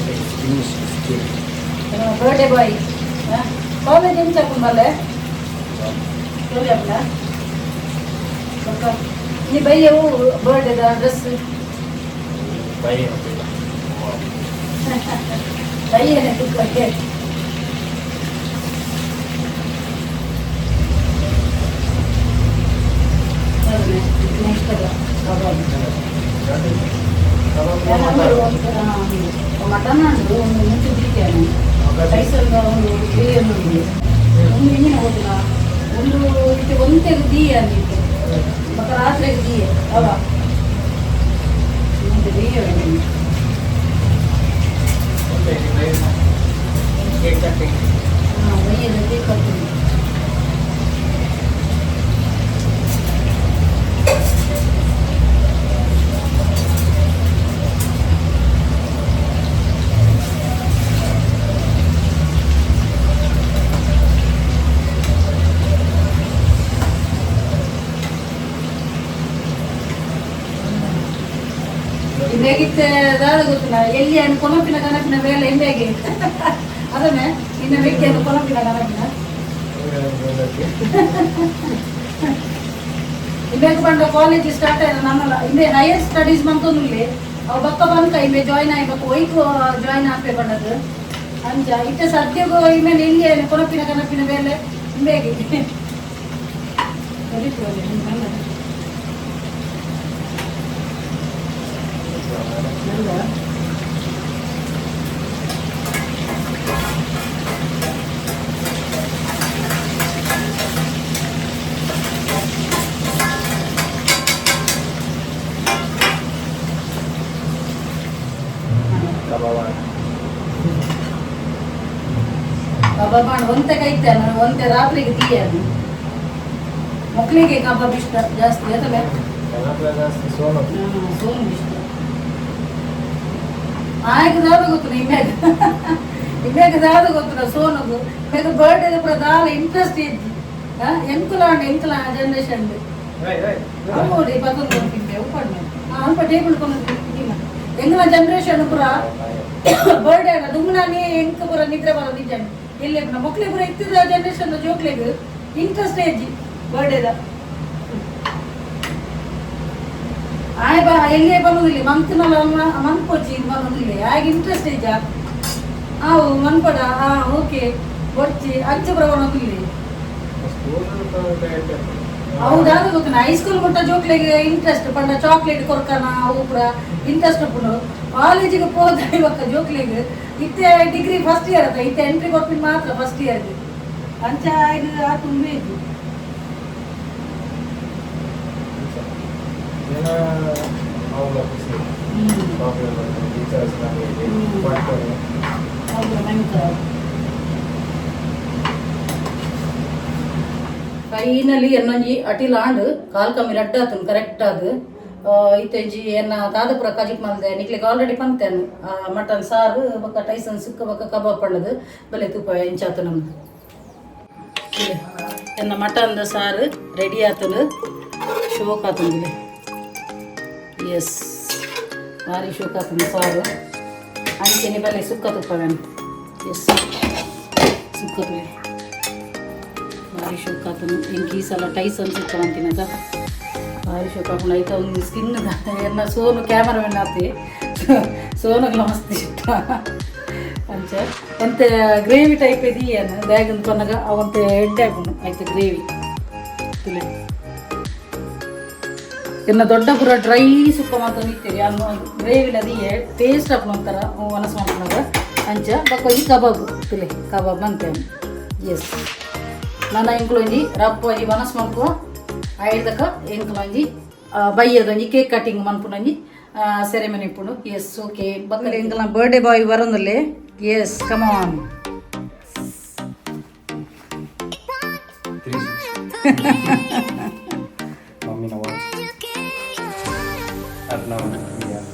ಬರ್ಡೇ ಬಾಯ್ ಕಾಲೇಜ್ ಎಂಚ ಹಾಕೊಂಡು ಬಲ್ಲೆ ನೀ ಬೈಯವು ಬರ್ಡೇದ ಡ್ರೆಸ್ ಬೈಯನೆ ತುಪ್ಪಕ್ಕೆ. ಮಟನ್ ಉಂಟು ಒಂದು ಮುಂಚೆ ಬಿರಿಯಾನಿ ರೈಸಲ್ಲ ಒಂದು ಬಿರಿಯಾನಿ ಉಂಟು ಒಂದು ಇಂಜಿನ ಗೊತ್ತಿಲ್ಲ ಒಂದು ಇತ್ತೆ ಒಂತೆಗ್ ದೀಯ ಅಂದಿತ್ತು ಬೊಕ ರಾತ್ರೆಗ್ ದೀಯ ಅವ. ದೀಯ. Cake cutting. ಹಾಂ, ಬೈಯದ ಕೇಕ್ ಕಟ್ಟಿಂಗ್. ಇಂಬೇಗಿತ್ತೆ ದಾದ ಗೊತ್ತಿಲ್ಲ ಎಲ್ಲಿ ಅನ್ನು ಕೊನಪಿನ ಕನಪಿನ ಬೇಲೆ ಇಂಬೇಗೆ ಅದನ್ನೇ ಇನ್ನು ಮೆಕ್ಕೆ ಕೊನಪಿನ ಕನಪಿನ ಇಂಬೇಗ ಬಂಡ ಕಾಲೇಜ್ ಸ್ಟಾರ್ಟ್ ಆಯ್ತು ನಮ್ಮಲ್ಲ. ಇಂಬೆ ಹೈಯರ್ ಸ್ಟಡೀಸ್ ಮಂತೊಂದುಲ್ಲೆ ಅವು ಬಕ್ಕ ಬಂಕ ಇಂಬೆ ಜಾಯ್ನ್ ಆಯ್ಬೇಕು, ಒಯ್ಕು ಜಾಯ್ನ್ ಆಪೆ ಬಂಡದು ಅಂಚ. ಇತ್ತೆ ಸದ್ಯಗೂ ಇಮೇಲೆ ಎಲ್ಲಿ ಕೊನಪಿನ ಕನಪಿನ ಬೇಲೆ ಇಂಬೇಗೆ. ಅಲ್ಲ. ಕಬಾಬ್. ಕಬಾಬ್ ಮಾಡಿ ಒಂತೆ ಕೈತೆ ನಾನು ಒಂತೆ ರಾತ್ರಿಗೆ ತೀಯದು. ಮಕ್ಕಳಿಗೆ ಕಬಾಬ್ ಇಷ್ಟ ಜಾಸ್ತಿ ಅದಲ್ಲ? ಕಬಾಬ್ ಜಾಸ್ತಿ ಸೋನು. ಸೋನು ಇಷ್ಟ. ಆಯ್ತು, ದಾದ ಗೊತ್ತು ಇಮ್ಯಾಗ ಇಮ್ಯಾಗ ದಾದ ಗೊತ್ತು ಸೋನುಗು. ಇಮ್ಯಾಗ ಬರ್ಡೇ ಪೂರ ದಾಲ ಇಂಟ್ರೆಸ್ಟ್ ಇದ್ದು ಎಂಕುಲ ಎಂಕುಲ ಜನರೇಷನ್. ನೋಡಿ ಪತ್ತೊಂದು ತಿಂದೆ ಉಪ್ಪಣ್ಣೆ ಅಲ್ಪ ಟೇಬಲ್ ಕೊಂಡು. ಎಂಕಲ ಜನರೇಷನ್ ಪೂರ ಬರ್ಡೇ ಅಲ್ಲ ದುಮ್ನಾನಿ ಎಂಕ ಪೂರ ನಿದ್ರೆ ಬರೋ ನಿಜ ಇಲ್ಲಿ ಮಕ್ಳಿಗೆ ಪೂರ ಇತ್ತಿದ ಜನರೇಷನ್ ಜೋಕ್ಲಿಗೆ ಇಂಟ್ರೆಸ್ಟ್ ಏಜಿ ಬರ್ಡೇದ. ಆಯ್ ಬಾ ಎಲ್ಲಿಯೇ ಬರುವುದಿಲ್ಲ, ಮಂತ್ನಲ್ಲ ಮನ್ಪೊಚ್ಚಿ ಇದು ಬರುವುದಿಲ್ಲ. ಆಗ ಇಂಟ್ರೆಸ್ಟ್ ಏಜ ಆವು ಮನ್ಪಡ. ಹಾ, ಓಕೆ, ಬೊಚ್ಚಿ ಅಂಚೆ ಪೂರ ಬರೋದಿಲ್ಲ. ಹೌದಾದ ಗೊತ್ತಿಲ್ಲ. ಹೈಸ್ಕೂಲ್ ಮುಟ್ಟ ಜೋಕ್ಲಿಗೆ ಇಂಟ್ರೆಸ್ಟ್ ಪಂಡ ಚಾಕ್ಲೇಟ್ ಕೊರ್ಕನ ಅವು ಪೂರ ಇಂಟ್ರೆಸ್ಟ್ ಉಪ್ಪುಂಡು. ಕಾಲೇಜಿಗೆ ಪೋದ ಇವಾಗ ಜೋಕ್ಲಿಗೆ ಇತ್ತೆ ಡಿಗ್ರಿ ಫಸ್ಟ್ ಇಯರ್ ಅತ್ತ ಇತ್ತೆ ಎಂಟ್ರಿ ಕೊರ್ಪಿನ ಮಾತ್ರ ಫಸ್ಟ್ ಇಯರ್ಗೆ ಅಂಚ ಇದು ಆ ತುಂಬ ಇದ್ದು. ಜನ ಅವಾಗ ಖುಷಿ. ಚಾಕ್ಲೇಟ್ ಟೀಚರ್ಸ್ ನಮಗೆ ಕೊಡ್ತಾರೆ. ಹೌದು, ನಂಗೆ ಫೈನಲಿ ಎನ್ನೊಂಜಿ ಅಟಿಲ್ ಆಂಡ್ ಕಾಲ್ ಕಮ್ಮಿ ರಡ್ಡ್ ಆತುಂಡು ಕರೆಕ್ಟ್ ಅದು. ಇತ್ತೆಂಜಿ ಎನ್ನ ದಾದಪುರ ಕಜಿಕ್ ಮಲ್ದೆ ನಿಕ್ಲೆಗ್ ಆಲ್ರೆಡಿ ಪಂತೇನು, ಮಟನ್ ಸಾರು ಬೊಕ್ಕ ಟೈಸನ್ ಸುಕ್ಕ ಬೊಕ್ಕ ಕಬಾಬ್ ಪಂಡದು. ಬಲೆ ತೂಪ ಎಂಚಾತು ನಮ್ದು. ಎನ್ನ ಮಟನ್ದ ಸಾರು ರೆಡಿ ಆತುಂಡು, ಶೋಕ್ ಆತುಂಡು. ಎಸ್, ಭಾರಿ ಶೋಕ್ ಆತುಂಡು ಸಾರು. ಅಂಚೆನೆ ಬಲೆ ಸುಕ್ಕ ತುಪ್ಪವೇನು. ಎಸ್, ಸುಕ್ಕ ತುವೆ ಭಾರಿ ಶೋಕ್ ಆತುಂಡು. ಎಂಕ್ ಈ ಸಲ ಟೈಸನ್ ಸುಕ್ಕ ಅಂತಿನದ ಭಾರಿ ಶೋಕ್ ಆಪುಂಡು. ಐತ ಒಂದು ಸ್ಕಿನ್ ಎನ್ನ ಸೋನು ಕ್ಯಾಮರಾಮನ್ ಆತಿ, ಸೋನುಗ್ಲ ಮಸ್ತ್ ಇಷ್ಟ. ಅಂಚ ಒಂತೆ ಗ್ರೇವಿ ಟೈಪ್ ಇದೀಯನ ಬ್ಯಾಗ್ ಕೊನಗ ಅವಂತೆ ಎಡ್ಡೆ ಆಪುಂಡು ಐತ ಗ್ರೇವಿ ತುಲೆ. ಇನ್ನು ದೊಡ್ಡ ಪೂರ ಡ್ರೈ ಸುಕ್ಕ ಮಾತ್ರ ನಿಂತೀರಿ ಅನ್ನು ಗ್ರೇವಿಲ ಅದಿಯೇ ಟೇಸ್ಟ್ ಆಪುಂಡು ಒಂಥರ ಒಣಸು ಮಾಡ್ಕೊಳಗ ಅಂಚ. ಬೊಕ್ಕ ಈ ಕಬಾಬ್ ತುಲೆ, ಕಬಾಬ್ ಅಂತೇನೆ. ಎಸ್, ನನ್ನ ಎಂಕ್ಲೊಂಜಿ ರಪ್ಪ ಒಂಜಿ ವನಸ್ ಮನ್ಪುವ ಐದಕ ಎಂಕ್ಲೊಂಜಿ ಬಯ್ಯದೊಂಜಿ ಕೇಕ್ ಕಟಿಂಗ್ ಮನ್ಪುನೊಂಜಿ ಸೆರೆಮನಿ ಇಪ್ಪುಂಡು. ಎಸ್, ಓಕೆ, ಬಕ್ಕ ಎಂಕಲ್ನ ಬರ್ಡೇ ಬಾಯ್ ಬರೋಂದುಲ್ಲೆ. Yes, come on. 360. ಮಮ್ಮಿನ watch Arnav. Yeah.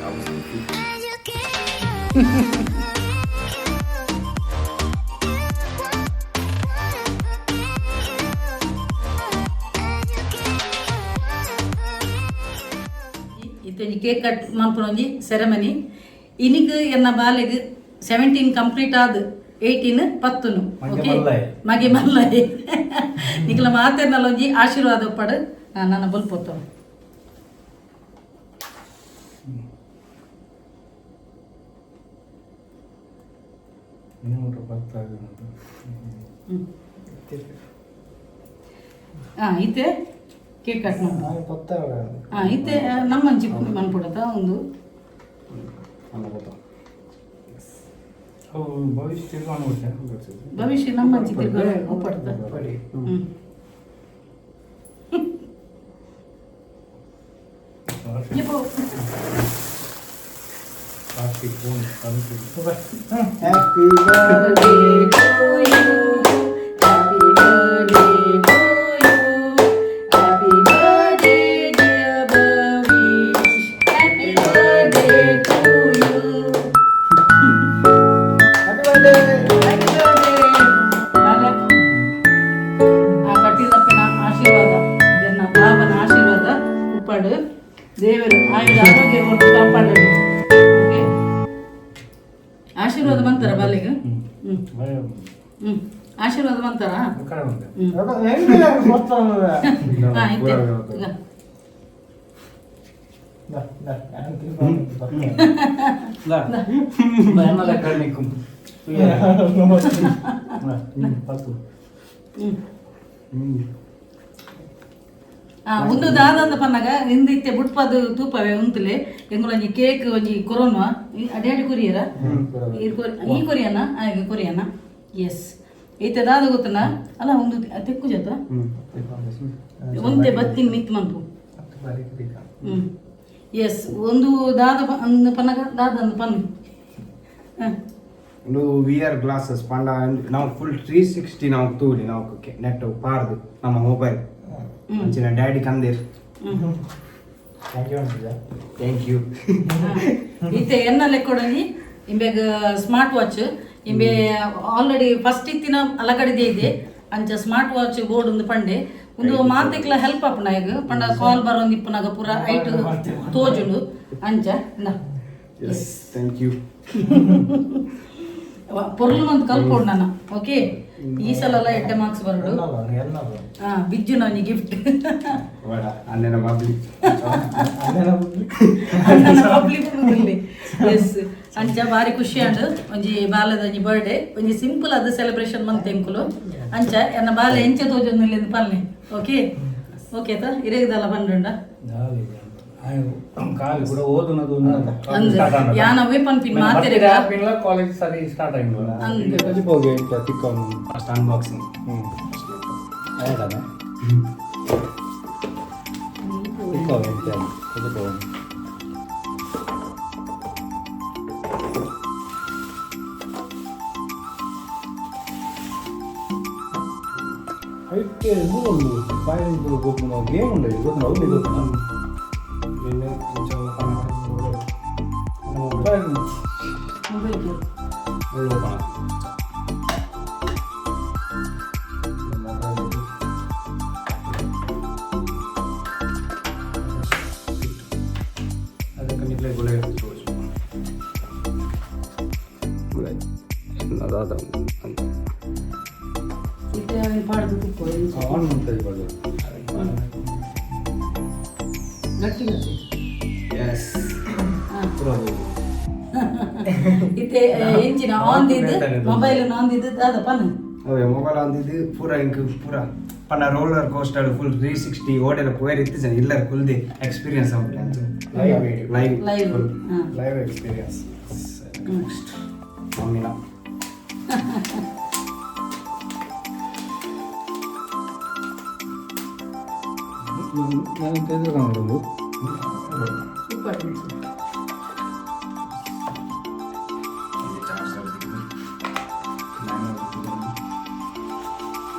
How's the feet? ಇತ್ತೊಂಜಿ ಕೇಕ್ ಕಟ್ ಮನ್ಪುನೊಂಜಿ ಸೆರೆಮನಿ. ಇನಿಗ್ ಎನ್ನ ಬಾಲೆಗ್ 17 ಕಂಪ್ಲೀಟ್ ಆದ್ 18 ಪತ್ತುನು. ಮಗೆ ಓಕೆ. ಮಲ್ಲಾಯ್. ಮಗೆ ಮಲ್ಲಾಯ್. ನಿಕಲ ಮಾತೆರ್ನಲ ಒಂಜಿ ಆಶೀರ್ವಾದ ಉಪ್ಪಡು. ನನ್ನ ಬೊಲ್ಪೊತ್ತು. ಇನ್ನೂರು ಪತ್ತಾಗ. ಹಾಂ, ಇತ್ತೆ ಕೇಕ್ ಕಟ್ ಮನ್ಪು. ಪತ್ತಾಗ. ಹಾಂ, ಇತ್ತೆ ನಮ್ಮಂಚಿ ಮನ್ಪುಡತ ಒಂದು. ಅವು ಭವಿಷ್ಯ ತಿಳ್ಕೊಂಡು. ಭವಿಷ್ಯ ನಮ್ಮಂಚಿ ತಿರ್ಗ ಉಪ್ಪಡ್ತ. ಹ್ಮ್. Happy birthday to you. Happy birthday to you. Happy birthday, dear Bhavish. Happy birthday to you. Happy birthday. Happy birthday. ಬಾಲೆ. ಆ ಕಟ್ಟಿದಪ್ಪನ ಆಶೀರ್ವಾದ, ಜನ ಬಾಬನ ಆಶೀರ್ವಾದ ಉಪ್ಪಾಡು. ದೇವರು ಆಯುಧ ಆರೋಗ್ಯ ಕೊಟ್ಟು ಕಾಪಾಡಲಿ. ಓಕೆ, ಆಶೀರ್ವಾದ ಬಂತಾರ ಬಾಲಿಗೆ? ಹ್ಮ್ ಹ್ಮ್ ಆಶೀರ್ವಾದ ಬಂತಾರ. ಹ್ಮ್. ಹಾ, ಇತ್ತೆ ಈಗ. ಹ್ಮ್. ಆ ಒಂದು ದಾದಂದ ಪನ್ನಗ ಇಂದು ಇತ್ತೆ ಬುಟ್ಪದು ತೂಪವೆ ಉಂತುಲೆ. ಎಂಗುಲೊಂಜಿ ಕೇಕ್ ಒಂಜಿ ಕೊರೋನ್ವಾ. Daddy courier? ಈ ಕೊರಿಯನ ಆಯ್ಕೆ ಕೊರಿಯನ. ಎಸ್, ಇತ್ತೆ ದಾದ ಗೊತ್ತನ ಅಲ್ಲ, ಒಂದು ತೆಕ್ಕು ಜತ ಒಂದೇ ಬತ್ತಿನ ಮಿತ್ ಮನ್ಪು. ಎಸ್, ಒಂದು ದಾದ ಅಂದ್ ಪನ್ನಗ ದಾದ ಅಂದ್ ಪನ್ನಿ. ಒಂದು we are glasses ಪಂಡ ನಾವು ಫುಲ್ 360 ನಾವು ತೂಲಿ ನಾವು ನೆಟ್ ಪಾರ್ದು ನಮ್ಮ ಮೊಬೈಲ್ ಅಂಚಿನ ಡ್ಯಾಡಿ ಕಂದೇರ್. Thank you. ಇತ್ತೆ ಎನ್ನ ಲೆಕ್ಕೊಡಂಜಿ ಇಂಬೆಗ್ ಸ್ಮಾರ್ಟ್ ವಾಚ್. ಇಂಬೆ ಆಲ್ರೆಡಿ ಫಸ್ಟ್ ಇತ್ತಿನ ಅಲಕಡಿದೆ ಇದೆ. ಅಂಚ ಸ್ಮಾರ್ಟ್ ವಾಚ್ ಬೋರ್ಡ್ ಒಂದು ಪಂಡೆ. ಒಂದು ಮಾತೆಕ್ಲ ಹೆಲ್ಪ್ ಆಪುಂಡು ಆಯ್ಗ್ ಪಂಡ ಕಾಲ್ ಬರೋಂದು ಇಪ್ಪುನಾಗ ಪೂರ ಐಟ್ ತೋಜುಂಡು. ಅಂಚ ಇಂದಾ. Yes, thank you. ಪೊರ್ಲು ಒಂದು ಕಲ್ಪೊಡು ನಾನು. ಓಕೆ, ಈ ಸಲ ಎಲ್ಲ ಎಡ್ಡೆ ಮಾರ್ಕ್ಸ್ ಬರೋಡು. ಹಾ, ಬಿಜ್ಜು ಒಂಜಿ ಗಿಫ್ಟ್. ವಡ ಅಣ್ಣನ ಪಬ್ಲಿಕ್. ಪಬ್ಲಿಕ್. ಎಸ್, ಅಂಚ ಬಾರಿ ಖುಷಿ ಆಂಡ್. ಒಂಜಿ ಬಾಲೆದ ಒಂಜಿ ಬರ್ಡೇ ಒಂಜಿ ಸಿಂಪಲ್ ಅದು ಸೆಲೆಬ್ರೇಷನ್ ಮಂತ್ ಎಂಕುಲು. ಅಂಚ ಎನ್ನ ಬಾಲೆ ಎಂಚ ತೋಜೊಂದು ಪಲ್ನೆ. ಓಕೆ ಓಕೆ ತ ಇರೇಗದಲ್ಲ ಪಂಡುಂಡ. ಕಾಲು ಕೂಡ ಓದುನದು. ಅಂದ್ ಯಾನ ಅವೇ ಪನ್ಪಿನ್ ಮಾತೆರೆಗ. ಕಾಲೇಜ್ ಸರಿ ಸ್ಟಾರ್ಟ್ ಆಗಿಲ್ಲ. ಅಂದ್. ಹೋಗಿ ತಿಕ್ಕ. First unboxing. ಹ್ಮ್, ಆಯ್ತಾನೆ ತಿಕ್ಕ ಎಂತ ತಿಕ್ಕ. ಐತೆ ಒಂದು ಬಾಯಿ ಗೊಬ್ಬರ ಗೇಮ್ ಉಂಟು ಗೊತ್ತ? ಹೌದು, ಗೊತ್ತಾ? ನಿನ್ನೆ ಅಂಚ ಓಪನ್. ಬಾಯಿ. Mobile. Open. Mobile ಅದಕ್ಕೆ ನಿಕ್ಲೆ ಗುಳೆ ತೋರಿಸು ಗುಳೆ ಅದಾದ. ಇತ್ತೆ ಅವೆನ್ ಪಾಡ್ದು ತುಪ್ಪು. ಆನ್ ಮಾಡ್ತಾ ಇವಾಗ. ಗಟ್ಟಿ ಗಟ್ಟಿ. ಎಸ್. ಪೂರ ಇತ್ತೆ ಎಂಚಿನ ಆನ್ ದಿದ್ದು ಮೊಬೈಲ್ ಆನ್ ದಿದ್ದು ದಾದ ಪನ್. ಅವೇ ಮೊಬೈಲ್ ಅಂದಿದ್ದು ಪೂರ ಇಂಕ್ ಪೂರ ಪಂಡ ರೋಲರ್ ಕೋಸ್ಟರ್ ಫುಲ್ 360 ಓಡೆಲ್ಲ ಪೋಯರ್ ಇತ್ತು ಜನ ಇಲ್ಲರ ಕುಲ್ದಿ ಎಕ್ಸ್ಪೀರಿಯನ್ಸ್ ಆಗ್ಬಿಟ್ಟು ಅಂಚ. Live video. Live. Live. Live experience. ಮಮ್ಮಿನ. ನಾನು ತೆಗೆದುಕೊಂಡು ಸೂಪರ್.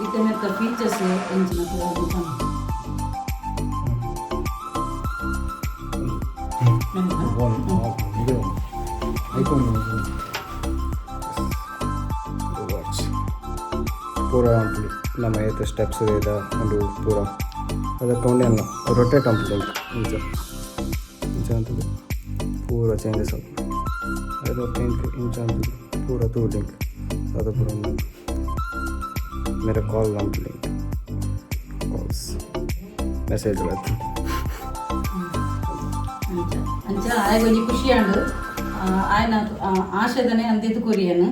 ಇತ್ತೆ ಮೆತ್ತ ಫೀಚರ್ಸ್ ಎಂಚಿನ ಪೂರ ಪನ್. ಫೋನ್ ಇದು ಐಫೋನ್. ವಾಚ್ ಪೂರ ಅಂಪುಲಿ ನಮ್ಮ ಏತ್ ಸ್ಟೆಪ್ಸ್ ಇದೆ ಒಂದು ಪೂರ ಅದಕ್ಕೆ ಉಂಡೆ ಅಲ್ಲ ರೊಟೇಟ್ ಅಂಪುಲಿ ಇಂಚ ಇಂಚ ಅಂತದ್ದು ಪೂರ ಚೇಂಜಸ್ ಆಪುಂಡು. ಅದು ಇಂಕ್ ಇಂಚ ಅಂತದ್ದು ಪೂರ ತೂಡು ಇಂಕ್ ಅದು ಪೂರ ಉಂಡು. ಮೇರೆ ಕಾಲ್ ಅಂಪುಲಿ ಕಾಲ್ಸ್ ಮೆಸೇಜ್ ಅಂಚ ಅಂಚ ಆಯಗ್ ಒಂಜಿ ಖುಷಿ ಆಂಡ್. ಆಯ್ನ ಆಶೆದನೆ ಅಂದಿದ್ದು ಕೊರಿಯನ್.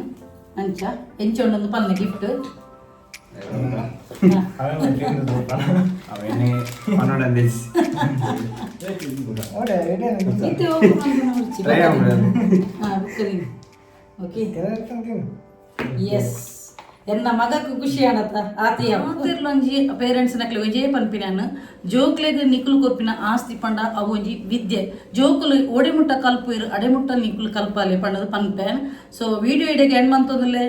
ಅಂಚ ಎಂಚ ಉಂಡೊಂದು ಪನ್ನೆ ಗಿಫ್ಟ್. ಅವೇನೆ ಪನ್ನೊಂದು. ಇತ್ತೆ ಓಪನ್ ಮಲ್ಪುನ ಉರ್ಚಿ. Try ಆಪುಂಡು. ಹಾ, ಓಕೆ. ಎಸ್. ಎನ್ನ ಮಗಕ್ ಖುಷಿ ಆಣತ್ತ ಆತಿಯ ಮಾತೆರ್ಲೊಂಜಿ ಪೇರೆಂಟ್ಸ್ ನಕ್ಲೆ ಒಂಜೇ ಪನ್ಪಿನಾನ್ ಜೋಕ್ಲೆಗ್ ನಿಕುಲು ಕೊರ್ಪಿನ ಆಸ್ತಿ ಪಂಡ ಅವು ಒಂಜಿ ವಿದ್ಯೆ. ಜೋಕುಲು ಓಡೆಮುಟ್ಟ ಕಲ್ಪುವೆರ್ ಅಡೆಮುಟ್ಟ ನಿಕುಲು ಕಲ್ಪಾಲೆ ಪಂಡದು ಪನ್ಪೆ. ಸೊ ವಿಡಿಯೋ ಇಡೆಗೆ ಎಂಡ್ ಮಂತೊಂದುಲ್ಲೆ.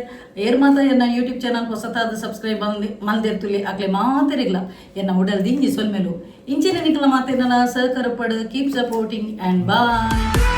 ಏರ್ ಮಾತ ಎನ್ನ ಯೂಟ್ಯೂಬ್ ಚಾನಲ್ ಹೊಸತಾದ ಸಬ್ಸ್ಕ್ರೈಬ್ ಮಲ್ದೆರ್ತುಲಿ, ಅಕ್ಲೆ ಮಾತೆರಿಗ್ಲ ಎನ್ನ ಉಡಲ್ ದಿಂಜಿ ಸೊಲ್ಮೆಲು. ಇಂಚಿನ ನಿಕಲ ಮಾತೆರ್ನಲ ಸಹಕಾರ ಪಡು. Keep supporting and bye.